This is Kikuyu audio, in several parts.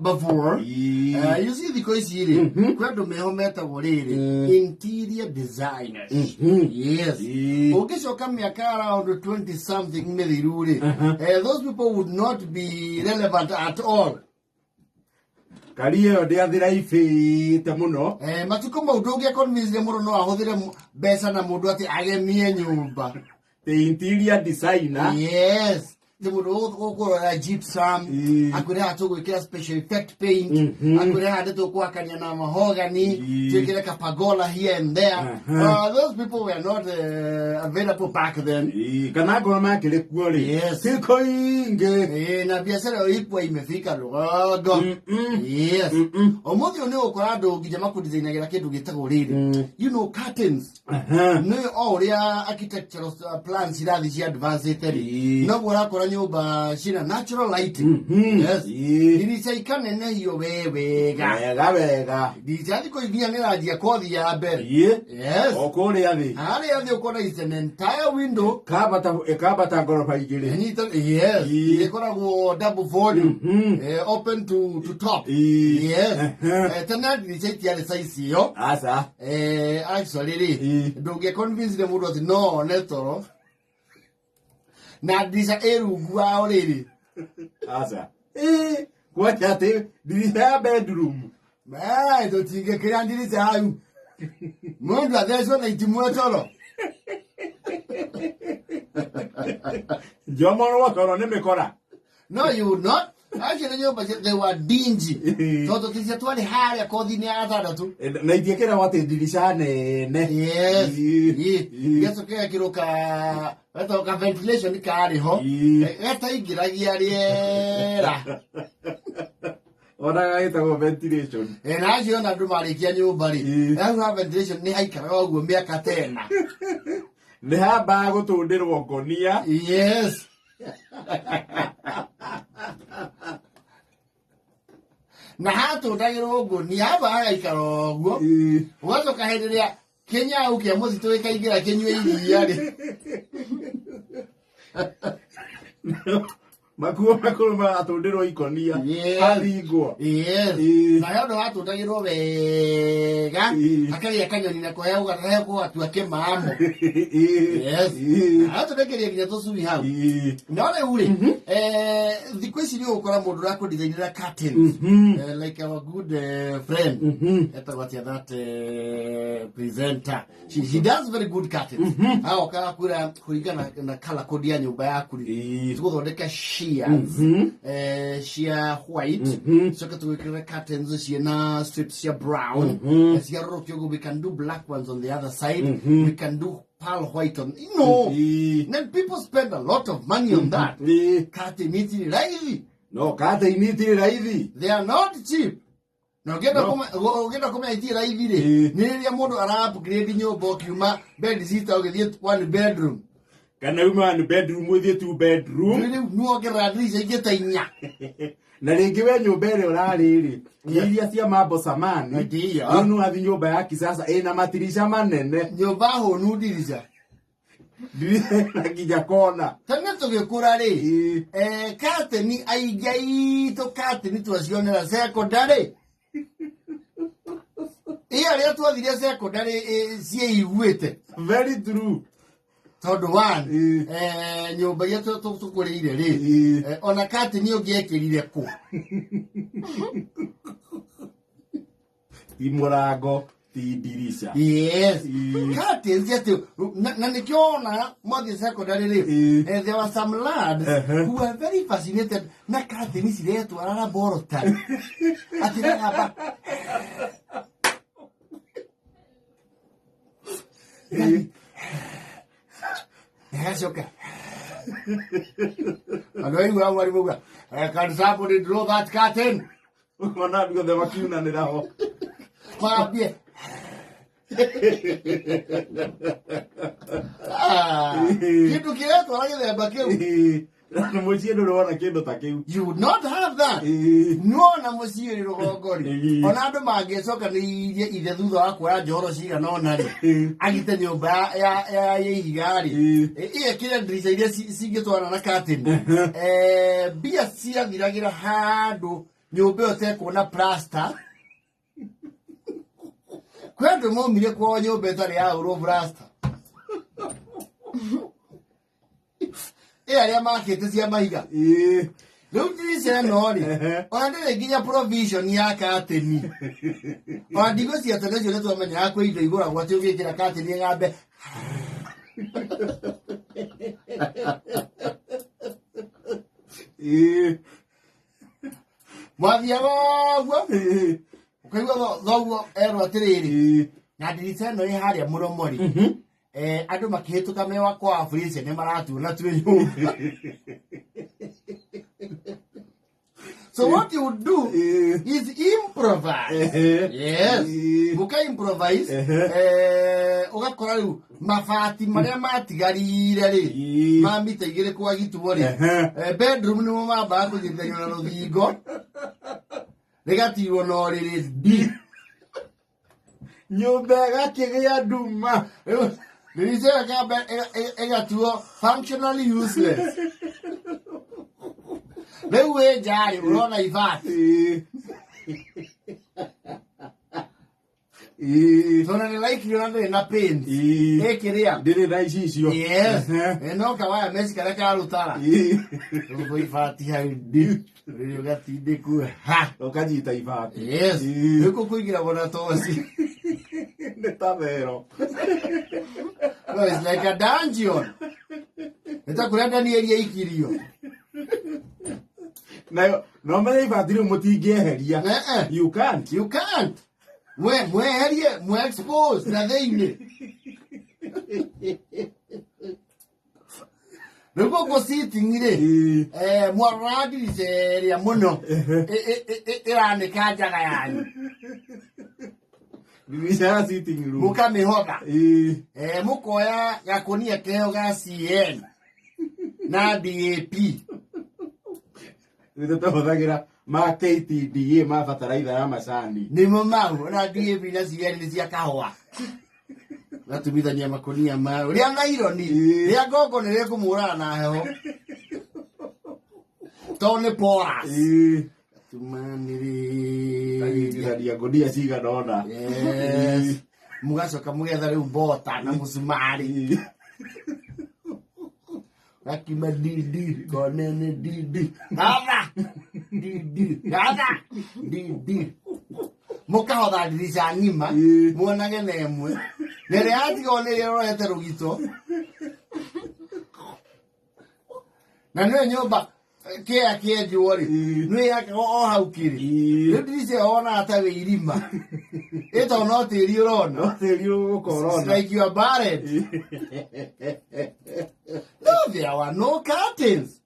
Before. Ii. You see thikũ ici rĩ, kwĩ andũ meho metagwo rĩrĩ interior designers. Yes. Ii. Ũngĩcoka mĩaka around 20 something mĩthiru rĩ, those people would not be relevant at all. Kari ĩyo ndĩathĩra ibĩte mũno. Matukũ mau ndũngĩa convince mũndũ no ahũthĩre mbeca na mũndũ atĩ agemie nyũmba. The interior designer. Yes. Nĩ mũndũ ũkũrora gypsum, akwĩre haha tũgwĩkĩra special effect paint, akwĩre haha nĩ tũkwakania na mahogany, twĩkĩre kapagola here and there. Those people were not available back then. Ii, kana ngoro makĩrĩ kuo rĩ. Thikũ ingĩ. Na biacara ĩyo ikuwa imefika rũgongo. Yes. Ũmũthĩ ũyũ nĩ ũgũkora andũ nginya makũdicainagĩra kĩndũ gĩtagwo rĩrĩ. You know, curtains. Nĩ o ũrĩa architectural plans irathi cia advanced rĩ, noguo ũrakora nyũmba ciĩna natural lighting. Yes. Ndirica ikanenehio we wega. Wega wega. Ndirica thikũ ici nginya nĩ ĩranjia kothi ya mbere. Yes. O kũrĩa thĩ. Harĩa thĩ ũkona is an entire window. Kambata ĩkambata ngoroba igĩrĩ. Ĩnyita, yes. Ĩkoragwo double volume. Open to top. Yes. Tene ndirica itiarĩ size ĩyo. Aca. Actually rĩ, ndũngĩ convince nĩ mũndũ atĩ no one toro na ndirica ĩ rungu wa ũrĩrĩ. Aca. Ĩ, kwacha atĩ ndirica ya bedroom. Tũtingĩkĩra ndirica hau mũndũ athecwo na itimũ toro. Njomorwo toro nĩ mĩkora. No, you would not. Actually nyũmba they were dingy tondũ tisia twarĩ harĩa kothi-inĩ ya gatandatũ. Na itiĩkĩragwo atĩ ndirica nene. Yes. Gĩgacoka gĩgekĩrwo ka getagwo ka ventilation karĩ ho. Gataingĩragia rĩera. Ona gagĩtagwo ventilation. Na acio ona andũ marĩkia nyũmba rĩ, hau ha ventilation nĩ haikaraga ũguo mĩaka tena. Nĩ hambaga gũtũndĩrwo ngonia. Yes. Na hatũndagĩrwo ngũnia haba hagaikara ũguo. Ũgacoka hĩndĩ ĩrĩa kĩnyau kĩa mũtitũ gĩkaingĩra kĩnyue iria rĩ. Makuo makũrũ maratũndĩrwo ikonia. Haringwo. Yes. Na he ũndũ watũndagĩrwo wega. Hakagĩa kanyoni nako hegũgatua kĩmamo. Yes. Agatũrekeria nginya tũcui hau. No rĩu rĩ, thikũ ici nĩ ũgũkora mũndũ ũrakũndithainĩra curtains. Like our good friend. Etagwo atĩa that presenter. She does very good curtains. Agoka akwĩra kũringana na color code ya nyũmba yaku rĩ, tũgũthondeka shears cia white, coke tũgwĩkĩre curtains ciĩna strips cia brown, ciarũrũkio ũguo. We can do black ones on the other side, we can do pearl white on, you know. Then people spend a lot of money on that. Curtain itirĩ raithi. No curtain itirĩ raithi. They are not cheap. Na ũngĩenda No. ũngĩenda kũmenya itirĩ raithi rĩ, nĩ rĩrĩa mũndũ ara upgrade nyũmba ũkiuma bed sitter ũgĩthiĩ one bedroom. Kana uma one bedroom ũthiĩ two bedroom. Rĩu nĩwongerera ndirica ingĩ ta inya. Na rĩngĩ we nyũmba ĩrĩa ũrarĩ rĩ, iria cia mambo samani. Ndiyo. Rĩu nĩ wathiĩ nyũmba ya kisasa ĩna matirica manene. Nyũmba hũnu ndirica. Ndirica ĩna nginya kona. Tene tũgĩkũra rĩ, kateni aingĩ aitũ kateni twacionera secondary. Ĩ arĩa twathire secondary ciĩiguĩte. Very true. Tondũ one, nyũmba iria tũkũrĩire rĩ, ona kateni ũngĩekĩrire kũ? Ti mũrango, ti ndirica. Yes. Curtains atĩ na nĩkĩo ona mwathiĩ secondary rĩ, there were some lads who were very fascinated na curtain ciretwara laboratory. Atĩ ragamba Agacoka. Andũ aigua mwarimũ auga, "Can somebody draw that curtain?" Ũkona andũ othe makiunanĩra ho. Mambie. Ah, kĩndũ kĩretwara gĩthemba kĩu. Na mũciĩ ndũrĩ wona kĩndũ ta kĩu. You would not have that. Nĩwona mũciĩ ũrĩ rũgongo rĩ, ona andũ mangĩcokanĩirie ithe thutha wa kuoya njohoro cigana ũna rĩ, agite nyũmba ya ihiga rĩ, ĩkĩre ndirica iria cingĩtwarana na curtain. Mbia ciathiragĩra handũ. Nyũmba ĩyo tekuona plaster. Kwĩ andũ maumire kwao nyũmba ĩtarĩ yahũrwo plaster. Ĩ arĩa makĩte cia mahiga. Rĩu ndirica ĩno rĩ, ona ndĩrĩ nginya provision ya katĩni. Ona ndigwĩciria tene ũcio nĩ twamenyaga kwĩ indo igũragwo atĩ ũngĩkĩra katĩni ĩgambe. Mwathiaga ũguo ũkaigua thoguo erwo atĩrĩrĩ, na ndirica ĩno ĩ harĩa mũromo rĩ, andũ makĩhĩtũka me wa kwa Afurĩcia nĩ maratuona twĩ nyũmba. So what you do is improvise. Yes. Muka improvise, ũgakora rĩu mabati marĩa matigarire rĩ, ma mita 2 kwa gituo rĩ, bedroom nĩmo mambaga kũnyitithanio na rũthingo, rĩgatirwo na ũrĩrĩ ndi. Nyũmba ĩgakĩgĩa nduma. Rĩu ndirica ĩyo ĩkamba ĩgatuo functionally useless. Rĩu wĩ nja rĩ, ũrona ibati. Tondũ nĩ likely ona ndĩrĩ na paint. Ĩkĩrĩa. Ndĩrĩ na icicio. Yes. No kawaya mesh karĩa ka rũtara. Ũguo ibati hau ndi. Rĩu ũgatindĩkwo ha. Ũkanyita ibati. Yes. Rĩu kũingĩragwo na toci. Nĩ ta thero. No, it's like a dungeon. Nĩ ta kũrĩa Danieli aikirio. Nayo no menye ibati rĩu mũtingĩeheria. You can't. You can't. Mwe mweherie, mwe expose na thĩinĩ. Rĩu gũkũ sitting rĩ, mwarora ndirica ĩrĩa mũno ĩranĩka njaga yanyu. Ndirica ya sitting room. Mũkamĩhotha. Mũkoya gakũnia keo ga CN na DAP. Nĩ tũhũthagĩra ma KTDA ma bataraitha ya macani. Nĩmo mau, na DAP na CN nĩ cia kahũa. Gatumithania makũnia mau. Rĩa naironi, rĩa ngongo nĩ rĩkũmũraga na heho. Tondũ nĩ porous. Gatumanĩrĩria. Kanyitithania ngũnia cigana ũna. Yes. Mũgacoka mũgetha rĩu mbota na mũcumarĩ. Gakima didi, konene didi. Gatha! Didi, gatha! Didi. Mũkahotha ndirica ng'ima, muonage na ĩmwe. Na ĩrĩa yatigwo nĩ ĩrĩa ĩrorete rũgito. Na nĩyo nyũmba kĩea kĩenjwo rĩ, nĩyo yakagwo o hau kĩrĩ. Rĩu ndirica ĩyo wonaga ta wĩ irima. Ĩ tondũ no tĩri ũrona. No tĩri ũgũkorwo It's like you are buried. No, there were no curtains.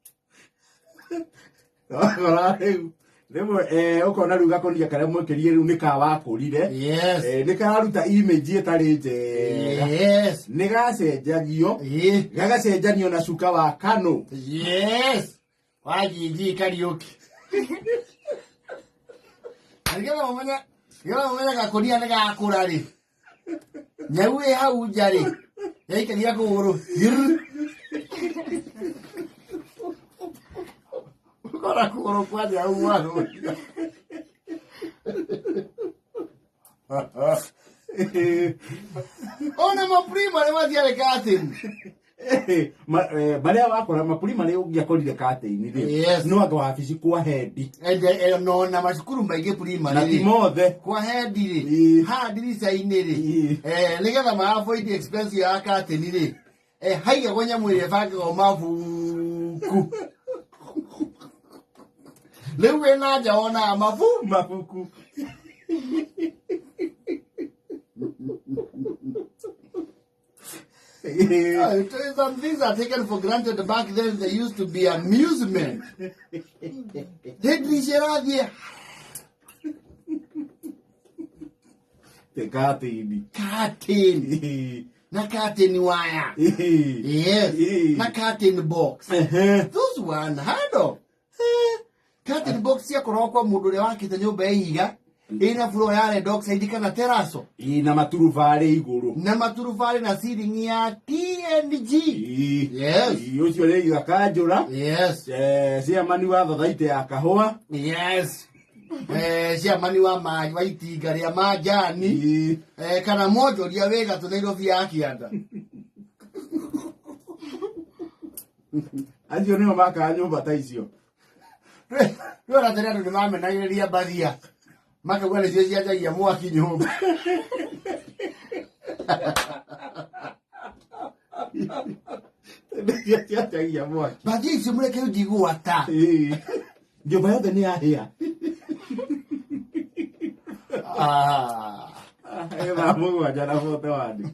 Ũgakora rĩu rĩmwe ũkona rĩu gakũnia karĩa mwĩkĩrire rĩu nĩ ka wakũrire. Yes. Nĩ kararuta image ĩtarĩ njega. Yes. Nĩ gacenjagio. Gagacenjanio na cuka wa Kano. Yes. Wa Gigi Kariuki. Na nĩgetha ũmenye, nĩgetha ũmenye gakũnia nĩ gakũra rĩ. Nyau ĩ hau nja rĩ, yaikagia kũgũrũ. Ũkona kũgũrũ kwa nyau gwathũkia. Ona maprima nĩ matiarĩ curtain. Marĩa wakora mapuri marĩa ũngĩakorire curtain rĩ, Yes. no anga wabici kwa hendi. Ende, no na macukuru maingĩ primary Na ti rĩ. mothe. Kwa hendi rĩ, haha ndirica-inĩ rĩ, nĩgetha ma avoid expense ya curtain rĩ, haigagwo nyamũ ĩrĩa ĩbangagwo mabuku. Rĩu wĩna nja wonaga Mabuku. Some things are taken for granted. Back then they used to be amusement. Ndirica ĩrathiĩ Te curtain. Curtain. Na curtain wire. Yes. Na curtain box. Those were unheard of. Curtain box ciakoragwo kwa mũndũ ũrĩa wakĩte nyũmba ya ihiga ĩna floor ya red oxide kana teraso. Ina maturubarĩ igũrũ. Na maturubarĩ na ceiling ya TNG. Yes. Ũcio rĩ iga kanjũra. Yes. Chairman wa thothaitĩ ya kahũa. Yes. Ciamani wa itinga rĩa majani, kana mwonjoria wĩ gatũ Nairobi ya kĩanda. Acio nĩo makaga nyũmba ta icio. Rĩu ona tene andũ nĩ mamenagĩrĩria mbathia, makauga nĩcio cianjagia mwaki nyũmba. Nĩcio cianjagia mwaki. Mbathia icio mũreke njigwata. Nyũmba yothe nĩ yahĩa. Ah. 7:41.